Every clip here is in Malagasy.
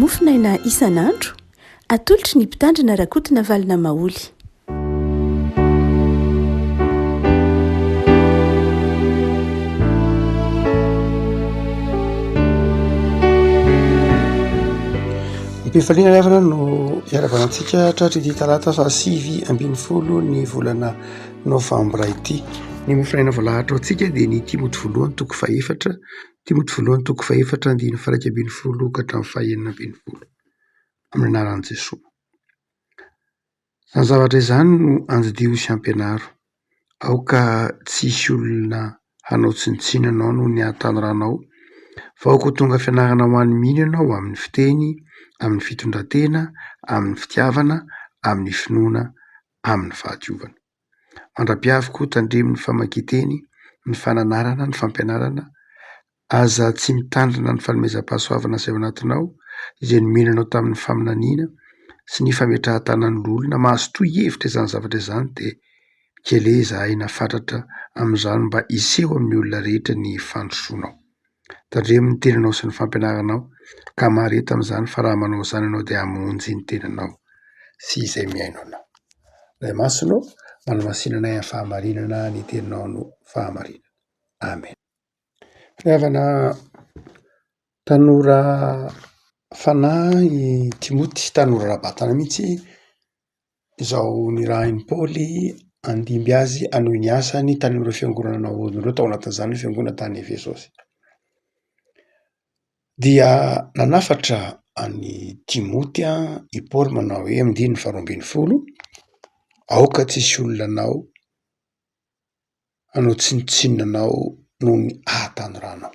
Mofonaina isan'andro, atolotry ny Mpitandrina Rakotonavalona Maholy. Am-pifaliana ry havana no iarahabana antsika tratry ity talata faha 19 ny volana novambra ity. Ny mofonaina voalahatra ho antsika dia ny Timoty voalohany toko fahefatra, Timoty voalohany toko fahefatra andininy faha-11 ka hatramin'ny faha-16. Amin'ny anaran'i Jesoa. Izany zavatra izany no andidio sy ampianaro. Aoka tsy hisy olona hanao tsinontsinona anao noho ny hahatanoranao, fa aoka ho tonga fianarana ho an'ny mino ianao amin'ny fiteny, amin'ny fitondran-tena, amin'ny fitiavana, amin'ny finoana, amin'ny fahadiovana. Mandra-piavy koa tandremo ny famakian-teny, ny fananarana, ny fampianarana. Aza tsy mitandrina ny fanomezam-pahasoavana izay ao anatinao, izay nomena anao tamin'ny faminaniana sy ny fametrahan-tanan'ny loholona. Mahazotoa hihevitra izany zavatra izany dia mikeleza aina fatratra amin'izany mba hiseho amin'ny olona rehetra ny fandrosoanao. Tandremo ny tenanao sy ny fampianaranao ka mahareta amin'izany fa raha manao izany ianao dia hamonjy ny tenanao sy izay mihaino anao. Ray Masina ô, manamasina anay amin'ny fahamarinana, ny teninao no fahamarinana. Amen. Fitiavana tanora fanahy i Timoty, tanora ara-batana mihitsy izao nirahin'i Paoly handimby azy hanohy ny asany tany amin'ireo fiangonana naoriny ireo, tao anatin'izany ny fiangonana tany Efesosy. Dia nanafatra an'i Timoty i Paoly manao hoe andininy faharoa ambin'ny folo: aoka tsy hisy olona anao hanao tsinontsinona anao noho ny hahatanoranao.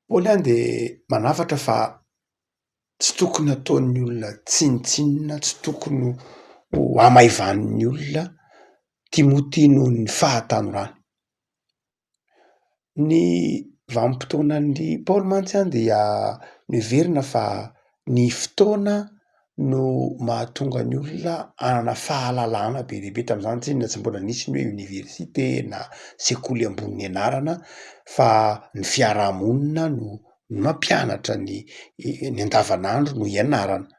Paoly any dia manafatra fa tsy tokony hataon'ny olona tsinontsinona, tsy tokony ho hamaivanin'ny olona Timoty noho ny fahatanorany. Ny vanim-potoanan'i Paoly mantsy an dia noheverina fa ny fotoana no mahatonga ny olona hanana fahalalana be dia be, tamin'izany tsinona tsy mbola nisy ny hoe oniversite na sekoly ambony nianarana fa ny fiarahamonina no mampianatra ny ny andavanandro no ianarana.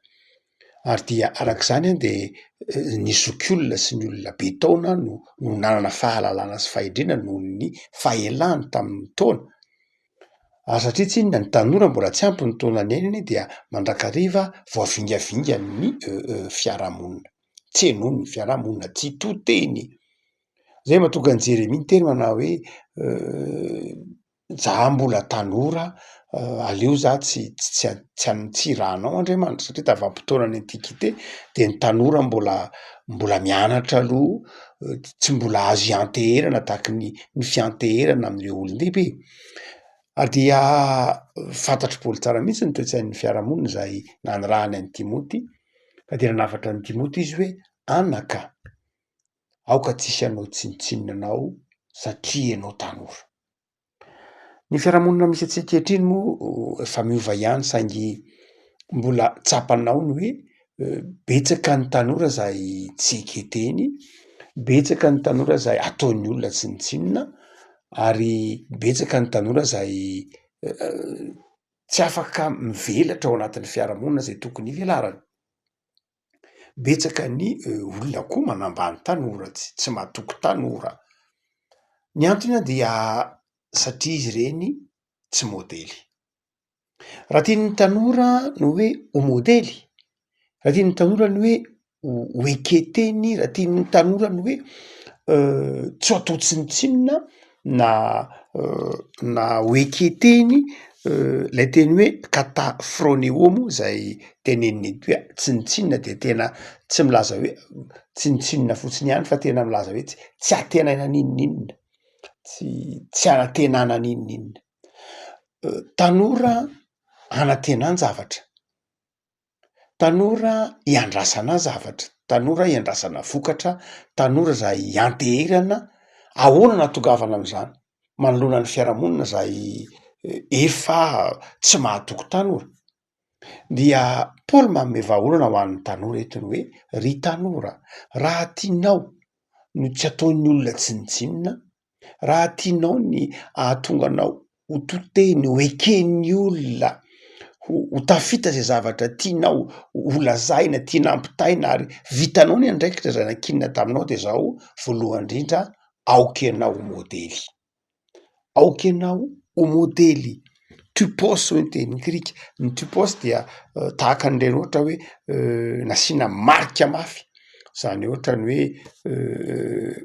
Ary dia araka izany an dia ny zokiolona sy ny olona be taona no no nanana fahalalana sy fahendrena noho ny fahelany tamin'ny taona. Ary satria tsinona ny tanora mbola tsy ampy ny taona niainany dia mandrakariva voavingavingan'ny fiarahamonina, tsy henoin'ny fiarahamonina, tsy to teny. Zay mahatonga an'i Jeremia niteny manao hoe Za mbola tanora, aleo za tsy tsy tsy irahanao Andriamanitra satria tamin'ny vanim-potoanan'ny antiquité de ny tanora mbola mbola mianatra aloha, tsy mbola azo ianteherana tahaky ny ny fianteherana amin'ireo olon-dehibe. Ary dia fantatr'i Paoly tsara mihitsy ny toe-tsain'ny fiarahamonina izay nanirahany an'i Timoty, ka dia nanafatra an'i Timoty izy hoe anaka, aoka tsy hisy hanao tsinontsinona anao satria ianao tanora. Ny fiarahamonina misy antsika ankehitriny moa efa miova ihany saingy mbola tsapanao ny hoe betsaka ny tanora izay tsy eken-teny, betsaka ny tanora izay ataon'ny olona tsinontsinona ary betsaka ny tanora izay tsy afaka mivelatra ao anatin'ny fiarahamonina izay tokony hivelarany. Betsaka ny olona koa manambany tanora, tsy tsy matoky tanora. Ny antony an dia satria izy ireny tsy modely. Raha tian'ny tanora ny hoe ho modely, raha tian'ny tanora ny hoe ho eken-teny, raha tian'ny tanora ny hoe tsy ho atao tsinontsinona na na ho eken-teny lay teny hoe katafrôneo moa zay tenenina eto hoe tsinontsinona de tena tsy milaza hoe tsinontsinona fotsiny ihany fa tena milaza hoe tsy antenaina n'inon'inona, tsy tsy anantenana n'inon'inona. Tanora anantenan-javatra. Tanora iandrasana zavatra, tanora iandrasana vokatra, tanora izay ianteherana, ahoana no ahatongavana am'zany manoloana ny fiarahamonina zay efa tsy mahatoky tanora? Dia Paoly manome vahaolana ho an'ny tanora eto ny hoe: ry tanora raha tianao no tsy ataon'ny olona tsinontsinona, Raha tianao ny hahatonga anao ho to teny, ho eken'ny olona, ho tafita izay zavatra tianao ho lazaina, tiana ampitaina ary vitanao ny andraikitra izay nankinina taminao de zao, voalohany indrindra aoka ianao ho modely. Aoka ianao ho modely, typos hoy ny teny grika, ny typos dia tahaka an'ireny ohatra hoe nasiana marika mafy, zany ohatra ny hoe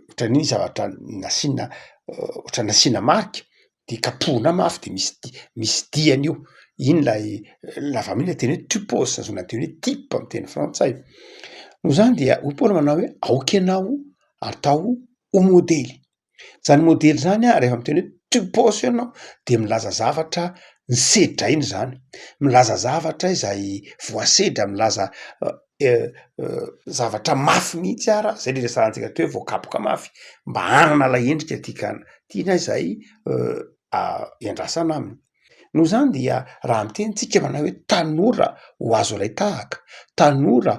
ohatran'iny zavatra nasiana ohatra nasiana marika de kapohina mafy de misy di- misy diany io, iny lay lava amin'iny le teny hoe typos azahoana teny hoe type amy teny frantsay, noho zany dia hoy Paoly manao hoe aoka ianao atao ho modely. Zany modely zany an, rehefa miteny hoe typos ianao de milaza zavatra nisedraina zany, milaza zavatra izay voasedra, milaza zavatra mafy mihitsy ara, zay le resahantsika teo hoe voakapoka mafy, mba hanana ilay endrika tiaka- tiana izay iandrasana aminy. Noho izany dia raha miteny tsika manao hoe tanora ho azo alain-tahaka, tanora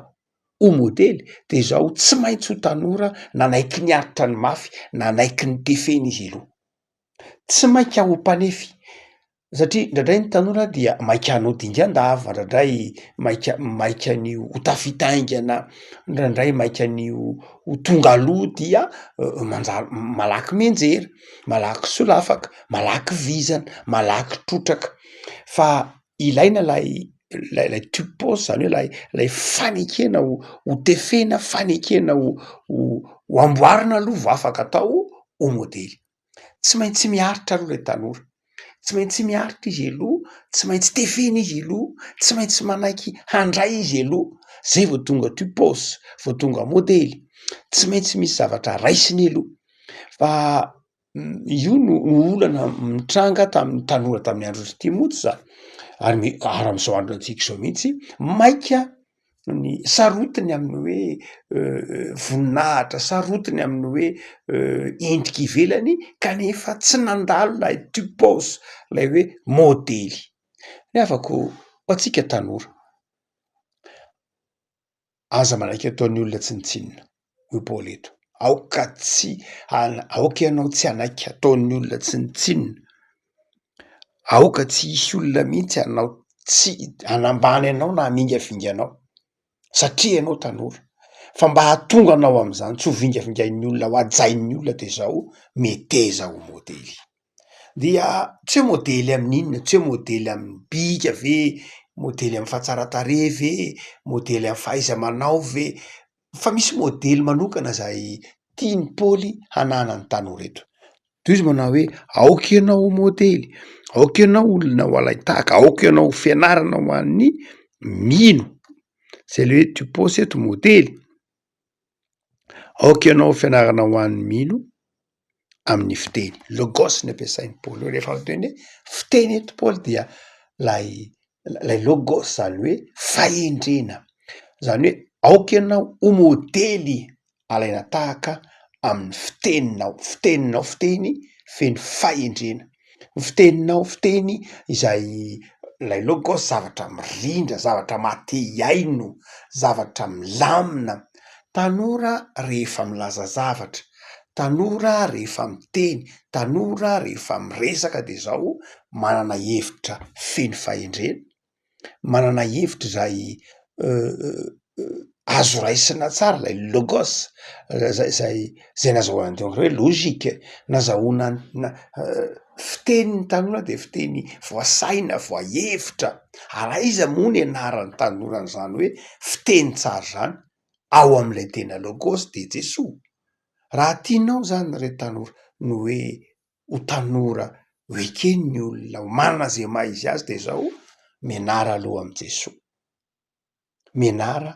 ho modely de izao tsy maintsy ho tanora nanaiky niaritra ny mafy, nanaiky ny tefena izy aloha, tsy mainka ho mpanefy satria indraindray ny tanora dia maika hanao dingan-dava, indraindray maika maika ny ho tafita haingana, indraindray maika ny ho tonga aloha dia manjary malaky mianjera, malaky solafaka, malaky vizana, malaky trotraka fa ilaina lay lay lay typos zany hoe lay lay fanekena ho ho tefena, fanekena ho ho ho amboarina aloha vao afaka atao ho modely. Tsy maintsy miaritra aloha lay tanora, tsy maintsy miaritra izy aloha, tsy maintsy tefena izy aloha, tsy maintsy manaiky handray izy aloha, zay vao tonga typos, vao tonga modely, tsy maintsy misy zavatra raisiny aloha fa Io no olana mitranga tamin'ny tanora tamin'ny andron'i Timoty zany, ary ny ary am'zao andro antsika zao mihitsy, maika ny sarotiny amin'ny hoe voninahitra, sarotiny amin'ny hoe endrika ivelany kanefa tsy nandalo lay typos lay hoe môdely. Ny havako ho antsika tanora. Aza manaiky ataon'ny olona tsinontsinona, hoy Paoly eto. Aoka tsy hana- aoka ianao tsy hanaiky ataon'ny olona tsinontsinona. Aoka tsy hisy olona mihitsy hanao tsy hanambany anao na hamingavinga anao satria ianao tanora. Fa mba hahatonga anao am'zany tsy ho vingavingain'ny olona, ho hajain'ny olona de zao, meteza ho modely. Dia tsy hoe modely amin'inona, tsy hoe modely amin'ny bika ve, modely amin'ny fahatsaran-tarehy ve, modely amin'ny fahaiza-manao ve, fa misy modely manokana zay tian'i Paoly hananan'ny tanora eto. Toy izy manao hoe aoka ianao ho modely, aoka ianao olona ho alain-tahaka, aoka ianao ho fianarana ho an'ny mino, zay le hoe typos eto modely, aoka ianao ho fianarana ho an'ny mino. amin'ny fiteny, logos ny ampiasain'i Paoly eo, rehefa miteny hoe fiteny eto Paoly dia lay lay logos zany hoe fahendrena, zany hoe aoka ianao ho modely alaina tahaka amin'ny fiteninao, fiteninao fiteny feno fahendrena, ny fiteninao fiteny izay lay logos zavatra mirindra, zavatra maha te hihaino, zavatra milamina. Tanora rehefa milaza zavatra, tanora rehefa miteny, tanora rehefa miresaka de zao manana hevitra feno fahendrena, manana hevitra izay azo raisina tsara lay logos zay zay zay nazahoana ny hoe logique, nazahoana na- fitenin'ny tanora de fiteny voasaina, voahevitra, ary aiza moa ny anaran'ny tanora an'izany hoe fiteny tsara zany? Ao am'ilay tena logos de Jesoa. Raha tianao zany re tanora ny hoe ho tanora ho eken'ny olona, ho manana zay maha izy azy de zao, mianara aloha amin'i Jesoa. Mianara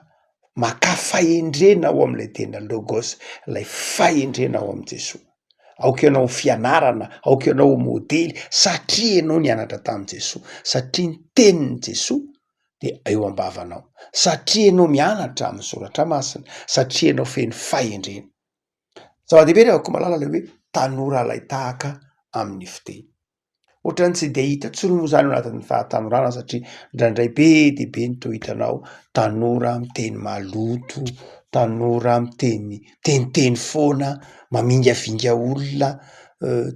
makà fahendrena ao amin'ilay tena logos, ilay fahendrena ao amin'i Jesoa. Aoka ianao ho fianarana, aoka ianao ho modely satria ianao nianatra tamin'i Jesoa, satria ny tenin'i Jesoa dia eo am-bavanao, satria ianao mianatra amin'ny soratra masina, satria ianao feno fahendrena. Zava-dehibe ry havako malala ilay hoe tanora alai-tahaka amin'ny fiteny. Ohatran'ny tsy dia hita intsony moa zany ao anatin'ny fahatanorana satria indraindray be dia be ny toa hitanao tanora miteny maloto, Tanora miteny miteniteny foana, mamingavinga olona,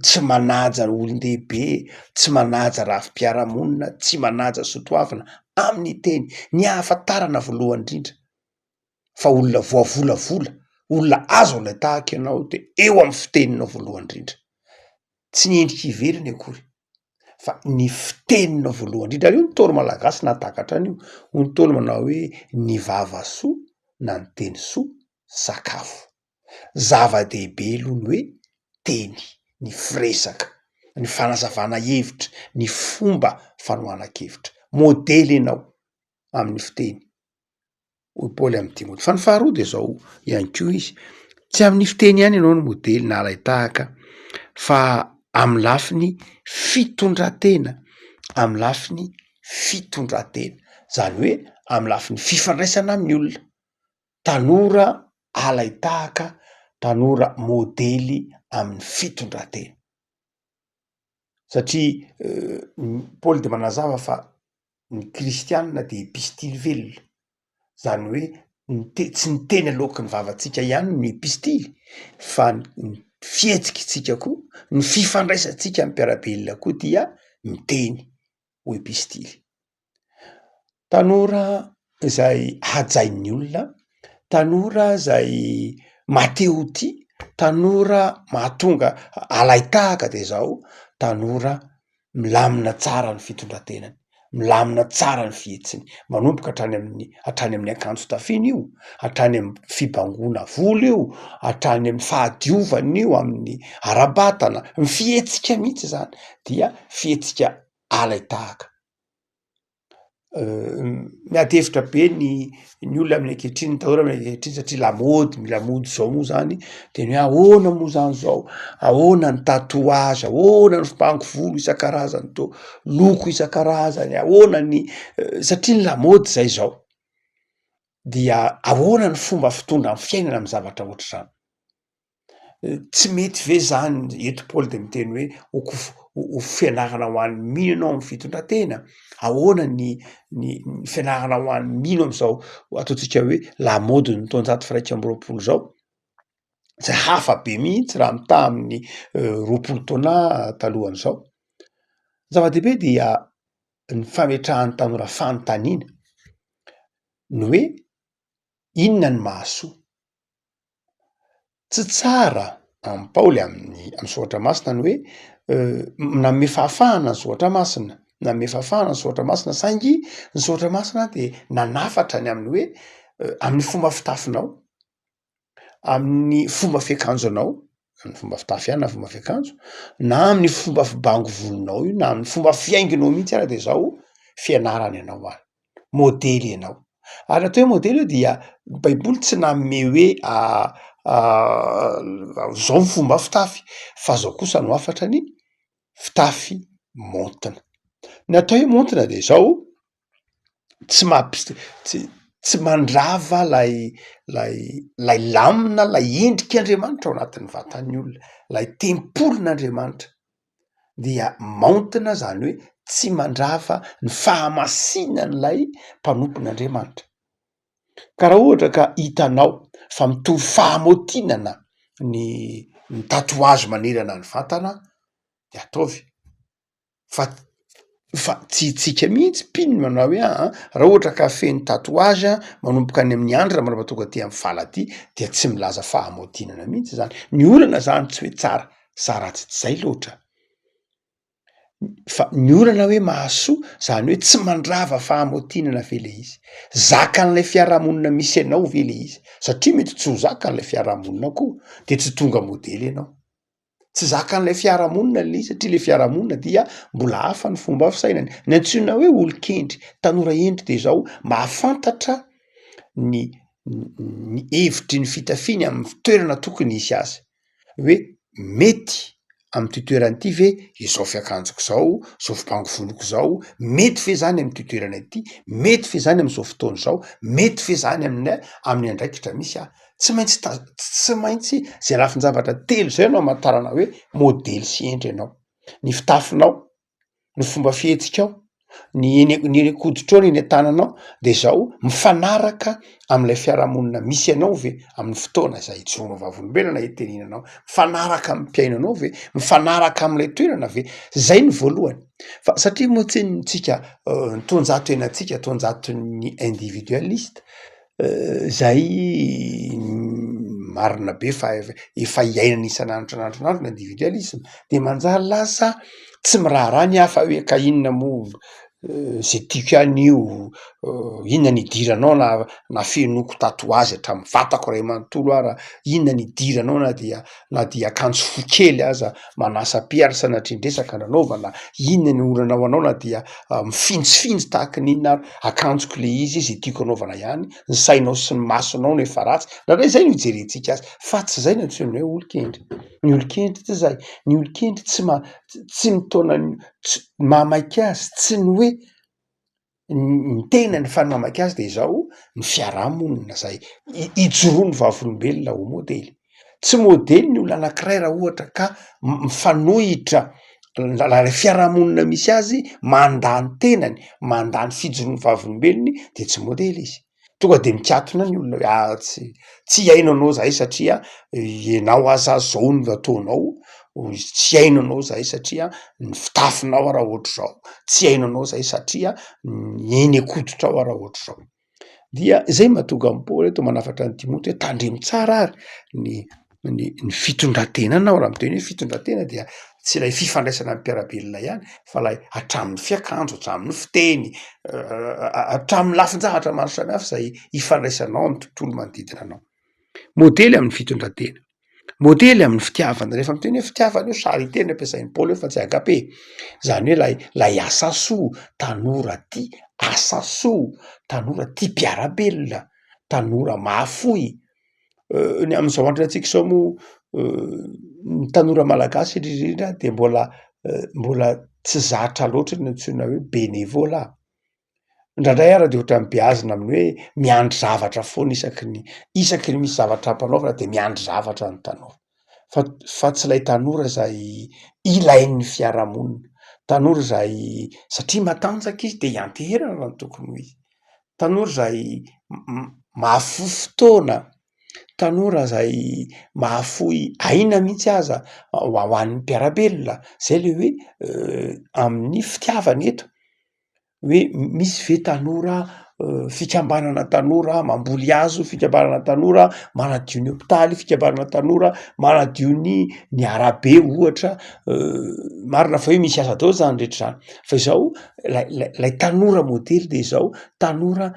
tsy manaja olon-dehibe, tsy manaja rafi-piarahamonina, tsy manaja soatoavina amin'ny teny. Ny ahafantarana voalohany indrindra fa olona voavolavola, olona azo alain-tahaka ianao de eo amin'ny fiteninao voalohany indrindra. Tsy ny endrika ivelany akory fa ny fiteninao voalohany indrindra, ary io ny Ntaolo malagasy nahatakatra an'io, hoy ny Ntaolo manao hoe ny vava soa na ny teny soa sakafo. Zava-dehibe aloha ny hoe teny, ny firesaka, ny fanazavana hevitra, ny fomba fanohanan-kevitra, modely ianao amin'ny fiteny. hoy Paoly amin'i Timoty. Fa ny faharoa de zao ihany koa izy, tsy amin'ny fiteny ihany ianao no modely na alain-tahaka fa amin'ny lafiny fitondran-tena, amin'ny lafiny fitondran-tena, zany hoe amin'ny lafiny fifandraisana amin'ny olona, tanora alain-tahaka, tanora modely amin'ny fitondran-tena, satria Paoly de manazava fa ny kristianina dia epistily velona, zany hoe ny te- tsy ny teny aloaky ny vavantsika ihany no epistily fa ny fihetsikitsika koa, ny fifandraisantsika amin'ny mpiara-belona koa dia miteny ho epistily. Tanora izay hajain'ny olona, tanora zay maha-te ho tia, tanora mahatonga alain-tahaka de zao, tanora milamina tsara ny fitondran-tenany, milamina tsara ny fihetsiny, manomboka hatrany amin'ny hatrany amin'ny akanjo tafiana io, hatrany amin'ny fibangoana volo io, hatrany amin'ny fahadiovana io amin'ny ara-batana, ny fihetsika mihitsy zany dia fihetsika alain-tahaka. Miady hevitra be ny ny olona amin'ny ankehitriny, ny tanora amin'ny ankehitriny satria lamaody, lamaody zao moa zany de ny hoe ahoana moa zany zao, ahoana ny tatouage, ahoana ny fibango volo isan-karazany tô, loko isan-karazany, ahoana ny satria ny lamaody zay zao, dia ahoana ny fomba fitondra ny fiainana amy zavatra ohatr'izany. Tsy mety ve zany, eto Paoly de miteny hoe ho kof- ho fianarana ho an'ny mino ianao amin'ny fitondran-tena, ahoana ny ny ny fianarana ho an'ny mino am'zao ataontsika hoe lamaodin'ny taonjato faha-iraika amby roapolo zao, zay hafa be mihitsy raha mitaha amin'ny 20 taona talohan'izao. Ny zava-dehibe dia ny fametrahan'ny tanora fanontaniana, ny hoe inona no mahasoa? Tsy tsara amin'i Paoly amin'ny amin'ny soratra masina ny hoe nanome fahafahana ny soratra masina, nanome fahafahana ny soratra masina saingy ny soratra masina de nanafatra ny amin'ny hoe amin'ny fomba fitafinao, amin'ny fomba fiakanjonao, amin'ny fomba fitafy ihany na fomba fiakanjo, na amin'ny fomba fibango volonao io na amin'ny fomba fihaingonao mihitsy ara de zao fianarana ianao any. Modely ianao. Ary ny atao hoe modely io dia ny baiboly tsy nanome hoe zao ny fomba fitafy fa zao kosa no hafatra ny fitafy maontina. Ny atao hoe maontina de zao, tsy mampi- tsy tsy mandrava lay lay lay lamina lay endrik'Andriamanitra ao anatin'ny vatan'ny olona, lay tempolin'Andriamanitra. dia maontina zany hoe tsy mandrava ny fahamasinan'ilay mpanompon'Andriamanitra. Ka raha ohatra ka hitanao fa mitovy fahamaotinana ny ny tatouage manerana ny vatana de ataovy fa fa tsy itsika mihitsy mpino manao hoe aa raha ohatra ka feno tatouage manomboka any amin'ny andrina mandrapa tonga aty amin'ny faladia dia tsy milaza fahamaotinana mihitsy zany, ny olana zany tsy hoe tsara sa ratsy tsy zay loatra fa ny olana hoe mahasoa zany hoe tsy mandrava fahamaotinana ve le izy, zakan'ilay fiarahamonina misy anao ve le izy satria mety tsy ho zakan'ilay fiarahamonina koa de tsy tonga modely ianao. Tsy zakan'ilay fiarahamonina le izy satria le fiarahamonina dia mbola hafa ny fomba fisainany. Ny antsoina hoe olon-kendry, tanora hendry de zao mahafantatra ny ny hevitry ny fitafiany amin'ny toerana tokony hisy azy, hoe mety am'ty toerana ity ve izao fiakanjoko zao, zao fibango voloko zao, mety ve zany am'ty toerana ity, mety ve zany am'zao fotoana izao, mety ve zany amin'ny amin'ny andraikitra misy aho. Tsy maintsy ta- tsy maintsy zay lafin-javatra telo zay no amantarana hoe modely sy hendry ianao, ny fitafinao, ny fomba fihetsikao, Ny eny ny eny an-koditrao ny eny an-tananao de zao, mifanaraka am'lay fiarahamonina misy anao ve amin'ny fotoana izay ijoroanao vavolombelona itenenanao, mifanaraka amin'ny mpiaino anao ve, mifanaraka am'lay toerana ve? Zay ny voalohany, fa satria moa tsinona tsika ny taonjato iainantsika taonjaton'ny individualiste zay marina be fa efa iainana isan'andro isan'andro isan'andro ny individualisme de manjary lasa tsy miraharaha ny hafa hoe ka inona moa zay tiako ihany io, inona ny idiranao na na fenoiko tatouage hatramin'ny vatako ray manontolo ara, inona ny idiranao na dia na dia akanjo fohy kely aza manasa pe ary sanatria ndresaka nanaovana, inona ny olana ho anao na dia mifinjifinjy tahaky ny inona ary, akanjoko le izy, zay tiako anaovana ihany, ny sainao sy ny masonao no efa ratsy, indraindray zay no ijerentsika azy, fa tsy zay no antsoina hoe olon-kendry, ny olon-kendry tsy zay, ny olon-kendry tsy ma- tsy mitaona ny tsy mahamaika azy tsy ny hoe ny tenany fa ny mahamaika azy de izao ny fiarahamonina zay ijoroan'ny vavolombelona ho modely, tsy modely ny olona anakiray raha ohatra ka mifanohitra la fiarahamonina misy azy mandà ny tenany, mandà ny fijoroan'ny vavolombelony de tsy modely izy. Tonga de mikatona ny olona hoe ah tsy tsy hihaino anao zahay satria ianao aza zao no ataonao, tsy hihaino anao zahay satria ny fitafinao ara ohatr'izao, tsy hihaino anao zahay satria ny eny an-koditrao ara ohatr'izao. Dia zay mahatonga an'i Paoly eto manafatra an'i Timoty hoe tandremo tsara ary ny ny ny fitondran-tenanao, raha miteny hoe fitondran-tena dia tsy ilay fifandraisana amin'ny mpiara-belona ihany fa ilay hatramin'ny fiakanjo, hatramin'ny fiteny, hatramin'ny lafin-javatra maro samihafa izay ifandraisanao amin'ny tontolo manodidina anao. Modely amin'ny fitondran-tena, modely amin'ny fitiavana, rehefa miteny hoe fitiavana io charité no ampiasain'i Paoly eo fa tsy agape, zany hoe lay lay asa soa, tanora tia asa soa, tanora tia mpiara-belona, tanora mahafoy. Ny amin'izao andro iainantsika izao moa ny tanora malagasy indrindra indrindra de mbola mbola tsy zatra loatra ny antsoina hoe bénévolat, indraindray ara de ohatran'ny beazina amin'ny hoe miandry zavatra foana isaky ny isaky ny misy zavatra ampanaovina de miandry zavatra ny tanora, fa fa tsy ilay tanora zay ilain'ny fiarahamonina, tanora zay satria matanjaka izy de ianteherana raha ny tokony ho izy. Tanora izay mahafoy fotoana, tanora izay mahafoy aina mihitsy aza ho an'ny mpiara-belona, zay le hoe amin'ny fitiavana eto, hoe misy ve tanora fikambanana tanora mamboly hazo, fikambanana tanora manadio ny hopitaly, fikambanana tanora manadio ny ny arabe ohatra, marina fa hoe misy asa daholo zany rehetra zany fa izao lay lay lay tanora modely de izao, tanora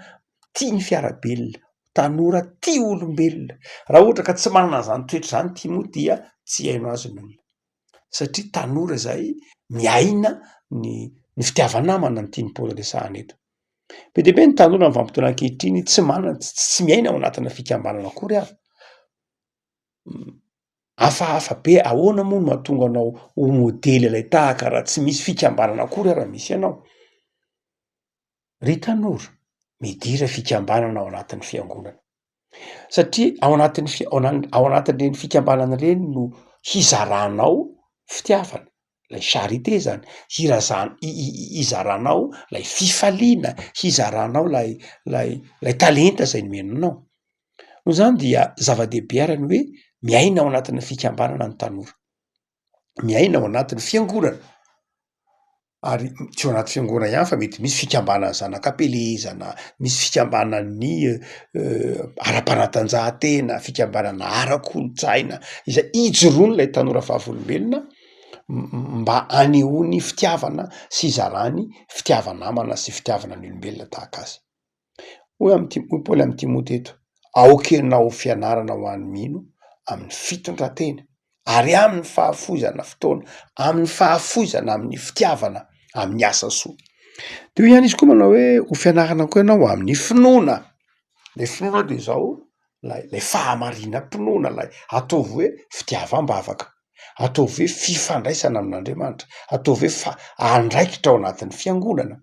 tia ny fiara-belona, tanora tia olombelona, raha ohatra ka tsy manana an'zany toetra zany Timoty dia tsy hihaino azy ny olona, satria tanora zay miaina ny ny fitiava-namana no tian'i Paoly resahana eto. Be dia be ny tanora amin'ny vanim-potoana ankehitriny tsy manana tsy miaina ao anatina fikambanana akory ary. Hafahafa be, ahoana moa no mahatonga anao ho modely ilay tahaka raha tsy misy fikambanana akory ara misy anao? Ry tanora, midira fikambanana ao anatin'ny fiangonana, satria ao anatin'ny fi- ao ana- ao anatin'ireny fikambanana ireny no hizaranao fitiavana, lay charité zany, hirazan- hizaranao lay fifaliana, hizaranao lay lay lay talenta zay nomena anao. Noho izany dia zava-dehibe ary ny hoe miaina ao anatin'ny fikambanana ny tanora, miaina ao anatin'ny fiangonana, ary tsy ao anaty fiangonana ihany fa mety misy fikambanan'ny zanak'ampielezana, misy fikambanan'ny ara-panatanjahantena, fikambanana ara-kolontsaina izay ijoroan'ilay tanora vavolombelona mba hanehoany fitiavana sy hizarany fitiava-namana sy fitiavana ny olombelona tahaka azy. Hoy amin'i Ti- hoy Paoly amin'i Timoty eto, aoka ianao ho fianarana ho an'ny mino amin'ny fitondran-tena ary amin'ny fahafoizana fotoana, amin'ny fahafoizana amin'ny fitiavana, amin'ny asa soa. De hoy ihany izy koa manao hoe ho fianarana koa ianao amin'ny finoana, le finoana de zao lay lay fahamarinam-pinoana lay ataovy hoe fitiavam-bavaka, ataovy hoe fifandraisana amin'Andriamanitra, ataovy hoe fa- andraikitra ao anatin'ny fiangonana.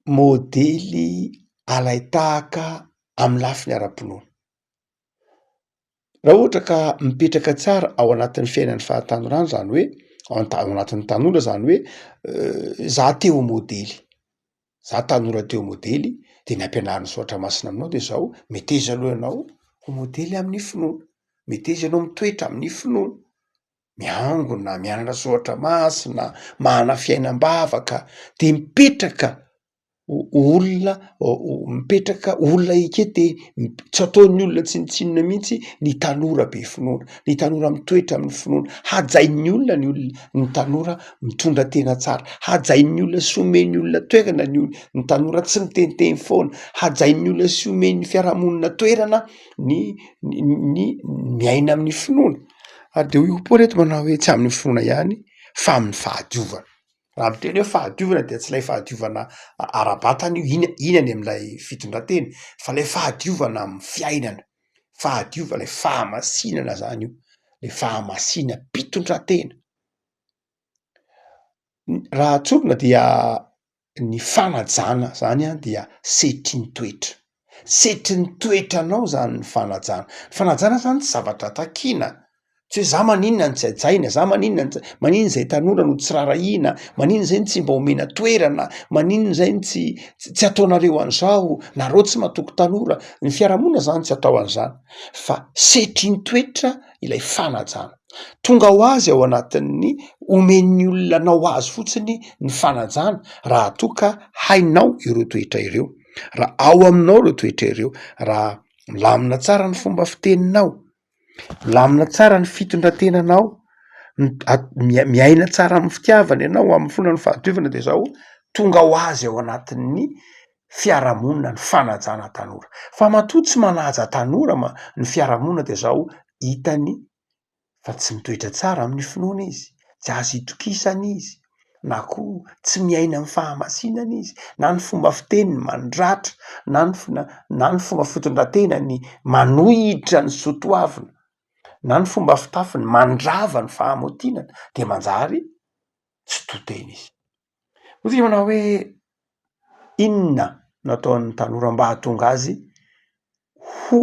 Modely alain-tahaka amin'ny lafiny ara-pinoana. Raha ohatra ka mipetraka tsara ao anatin'ny fiainan'ny fahatanorana izany hoe Ao anatin'ny tanora zany hoe za te ho modely, za tanora te ho modely de ny ampianarin'ny soratra masina aminao de zao, meteza aloha ianao ho modely amin'ny finoana, meteza ianao mitoetra amin'ny finoana, miangona, mianatra soratra masina, manana fiainam-bavaka, de mipetraka olona mipetraka olona eke te tsy ataon'ny olona tsinontsinona mihitsy ny tanora be finoana, ny tanora mitoetra amin'ny finoana, hajain'ny olona ny olona ny tanora mitondra tena tsara, hajain'ny olona sy omen'ny olona toerana ny ol- ny tanora tsy miteniteny foana, hajain'ny olona sy omen'ny fiarahamonina toerana ny ny miaina amin'ny finoana, ary de hoy Paoly eto manao hoe tsy amin'ny finoana ihany fa amin'ny fahadiovana. Raha miteny hoe fahadiovana dia tsy ilay fahadiovana ara-batana io, iny iny any amin'ilay fitondran-tena fa ilay fahadiovana amin'ny fiainana, fahadiovana, ilay fahamasinana zany io, le fahamasinam-pitondran-tena. Raha tsorina dia ny fanajana zany an dia setrin-toetra, setrin'ny toetranao zany ny fanajana, ny fanajana zany tsy zavatra takiana, tsy hoe za maninona no tsy hajaina, za maninona no tsy, maninona zay tanora no tsy rarahina, maninona zay no tsy mba omena toerana, maninona zay no tsy tsy ataonareo an'izao, nareo tsy matoky tanora, ny fiarahamonina zany tsy atao an'izany fa setrin-toetra ilay fanajana. Tonga ho azy ao anatin'ny omen'ny olona anao azy fotsiny ny fanajana raha toa ka hainao ireo toetra ireo, raha ao aminao ireo toetra ireo, raha milamina tsara ny fomba fiteninao, milamina tsara ny fitondran-tenanao, miaina tsara amin'ny fitiavana ianao, amin'ny finoana ny fahadiovana de zao tonga ho azy ao anatin'ny fiarahamonina ny fanajana tanora, fa matoa tsy manaja tanora ma- ny fiarahamonina de zao hitany fa tsy mitoetra tsara amin'ny finoana izy, tsy azo itokisana izy, na koa tsy miaina amin'ny fahamasinana izy, na ny fomba fiteniny mandratra, na ny fo- na ny fomba fitondran-tenany manohitra ny soa toavina, na ny fomba fitafiny mandrava ny fahamaotinana de manjary tsy to tena izy. Hoy isika manao hoe inona no ataon'ny tanora mba hahatonga azy ho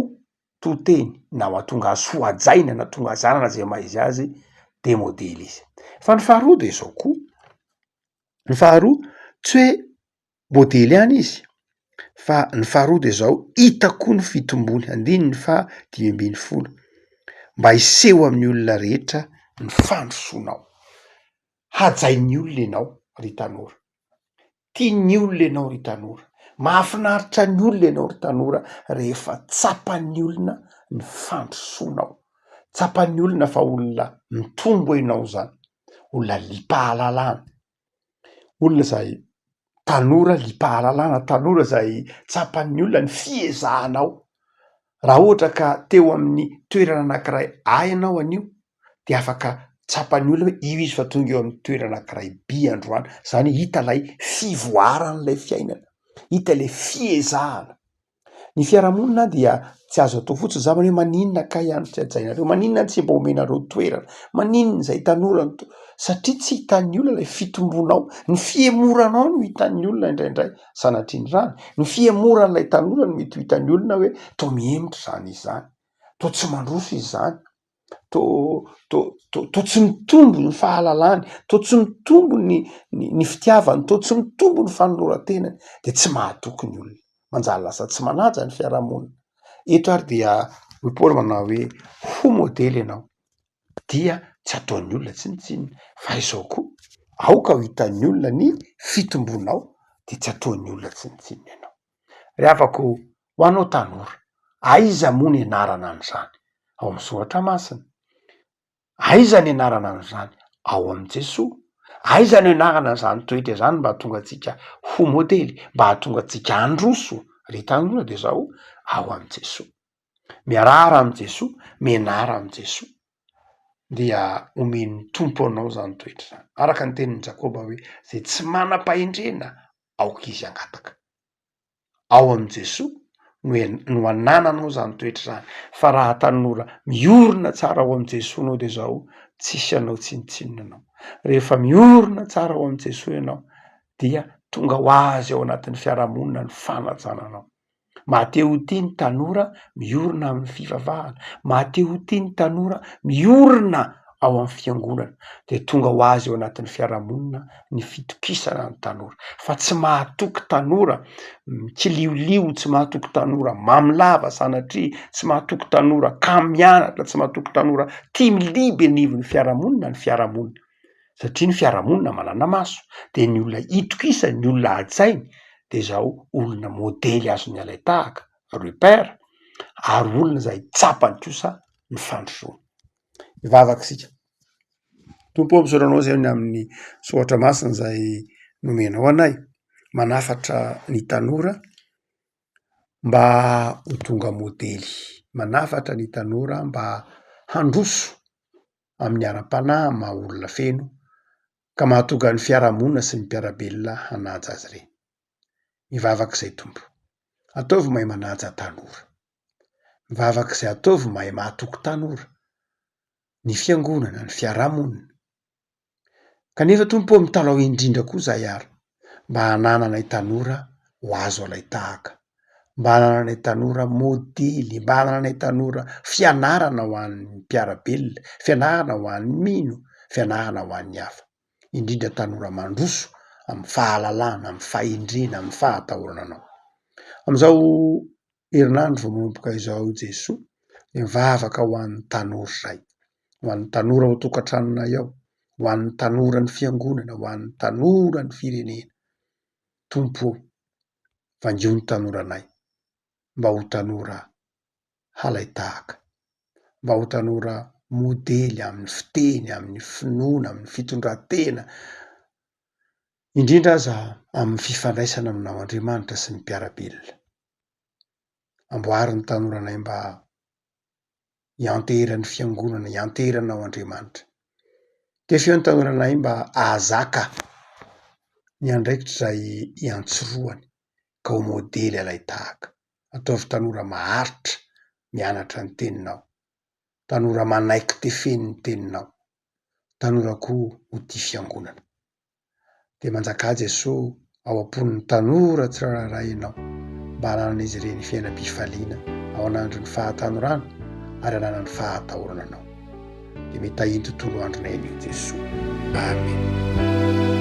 to teny na ho hahatonga azy ho hajaina na tonga azy hanana zay maha izy azy de modely izy. Fa ny faharoa de zao koa, ny faharoa tsy hoe modely ihany izy fa ny faharoa de zao hita koa ny fitombony, andininy faha 15, mba hiseho amin'ny olona rehetra ny fandrosoanao. Hajain'ny olona ianao ry tanora, tian'ny olona ianao ry tanora, mahafinaritra ny olona ianao ry tanora rehefa tsapan'ny olona ny fandrosoanao, tsapan'ny olona fa olona mitombo ianao zany, olona liam-pahalalana, olona zay tanora liam-pahalalana, tanora zay tsapan'ny olona ny fiezahanao, raha ohatra ka teo amin'ny toerana anankiray A ianao anio de afaka tsapan'ny olona hoe io izy fa tonga eo amin'ny toerana anankiray B androany, zany hoe hita lay fivoaran'ilay fiainana, hita ilay fiezahana. Ny fiarahamonina dia tsy azo atao fotsiny zany hoe maninona kay any tsy hajainareo, maninona tsy mba omenareo toerana, maninona izay tanora no to-, satria tsy hitan'ny olona ilay fitombonao, ny fihemoranao no hitan'ny olona indraindray, sanatria ny rany, ny fihemoran'ilay tanora no mety ho hitan'ny olona hoe toa mihemotra izany izy izany, toa tsy mandroso izy izany. Toa toa toa toa tsy mitombo ny fahalalany, toa tsy mitombo ny ny fitiavany, toa tsy mitombo ny fanoloran-tenany, de tsy mahatoky ny olona, manjary lasa tsy manaja ny fiarahamonina. Eto ary dia hoy Paoly manao hoe ho modely ianao dia tsy ataon'ny olona tsinontsinona, fa izao koa aoka ho hitan'ny olona ny fitombonao de tsy ataon'ny olona tsinontsinona ianao. Ry havako, ho anao tanora, aiza moa ny anarana an'izany? Ao amin'ny soratra masina. Aiza ny anarana an'izany? Ao amin'i Jesoa. Aiza ny anarana an'izany toetra izany mba hahatonga antsika ho modely, mba hahatonga antsika handroso? Ry tanora dia izao, ao amin'i Jesoa. Miarahara amin'i Jesoa, mianara amin'i Jesoa, dia omen'ny Tompo anao izany toetra izany. Araka ny tenin'i Jakoba hoe, izay tsy manam-pahendrena aoka izy hangataka. Ao amin'i Jesoa no no anananao izany toetra izany, fa raha tanora miorina tsara ao amin'i Jesoa ianao de zao, tsisy hanao tsinontsinona anao. Rehefa miorina tsara ao amin'i Jesoa ianao dia tonga ho azy ao anatin'ny fiarahamonina ny fanajana anao. Maha-te ho tia ny tanora miorina amin'ny fivavahana, maha-te ho tia ny tanora miorina. ao amin'ny fiangonana de tonga ho azy ao anatin'ny fiarahamonina ny fitokisana ny tanora fa tsy mahatoky tanora mikiliolio, tsy mahatoky tanora mamo lava sanatria, tsy mahatoky tanora kamo mianatra, tsy mahatoky tanora tia miliby anivon'ny fiarahamonina ny fiarahamonina satria ny fiarahamonina manana maso de ny olona itokisany, ny olona hajainy de zao olona modely azony alain-tahaka, repère, ary olona izay tsapany kosa ny fandrosoana. Hivavaka isika. Tompo ô, misaotra anao izay ny amin'ny soratra masina izay nomenao anay, manafatra ny tanora mba ho tonga modely, manafatra ny tanora mba handroso amin'ny ara-panahy maha olona feno ka mahatonga ny fiarahamonina sy ny mpiara-belona hanaja azy ireny. Mivavaka izay Tompo, ataovy mahay manaja tanora, mivavaka izay ataovy mahay mahatoky tanora, ny fiangonana, ny fiarahamonina. Kanefa Tompo ô, mitalaho indrindra koa izahay ary mba hanananay tanora ho azo alain-tahaka, mba hanananay tanora modely, mba hanananay tanora fianarana ho an'ny mpiara-belona, fianarana ho an'ny mino, fianarana ho an'ny hafa, indrindra tanora mandroso amin'ny fahalalana, amin'ny fahendrena, amin'ny fahatahorana Anao. Amin'izao herinandro vao manomboka izao Jesoa dia mivavaka ho an'ny tanora iray, ho an'ny tanora ao an-tokantranonay ao, ho an'ny tanoran'ny fiangonana, ho an'ny tanoran'ny firenena. Tompo ô, vangio ny tanoranay mba ho tanora halai-tahaka, mba ho tanora modely amin'ny fiteny, amin'ny finoana, amin'ny fitondran-tena, indrindra aza amin'ny fifandraisana aminao Andriamanitra sy ny mpiara-belona. Amboary ny tanoranay mba hianteheran'ny fiangonana, hianteheranao Andriamanitra. Tefeo ny tanoranay mba hahazaka ny andraikitra izay iantsorohany ka ho modely alai-tahaka. Ataovy tanora maharitra mianatra ny teninao, tanora manaiky tefen'ny teninao, tanora koa ho tia fiangonana. Dia manjakà Jesoa ao am-pon'ny tanora tsirairay ianao mba hananan'izy ireny fiainam-pifaliana ao an'andron'ny fahatanorana ary hananany fahatahorana anao. Dia mitahiany tontolo andronay anio Jesoa. Amen.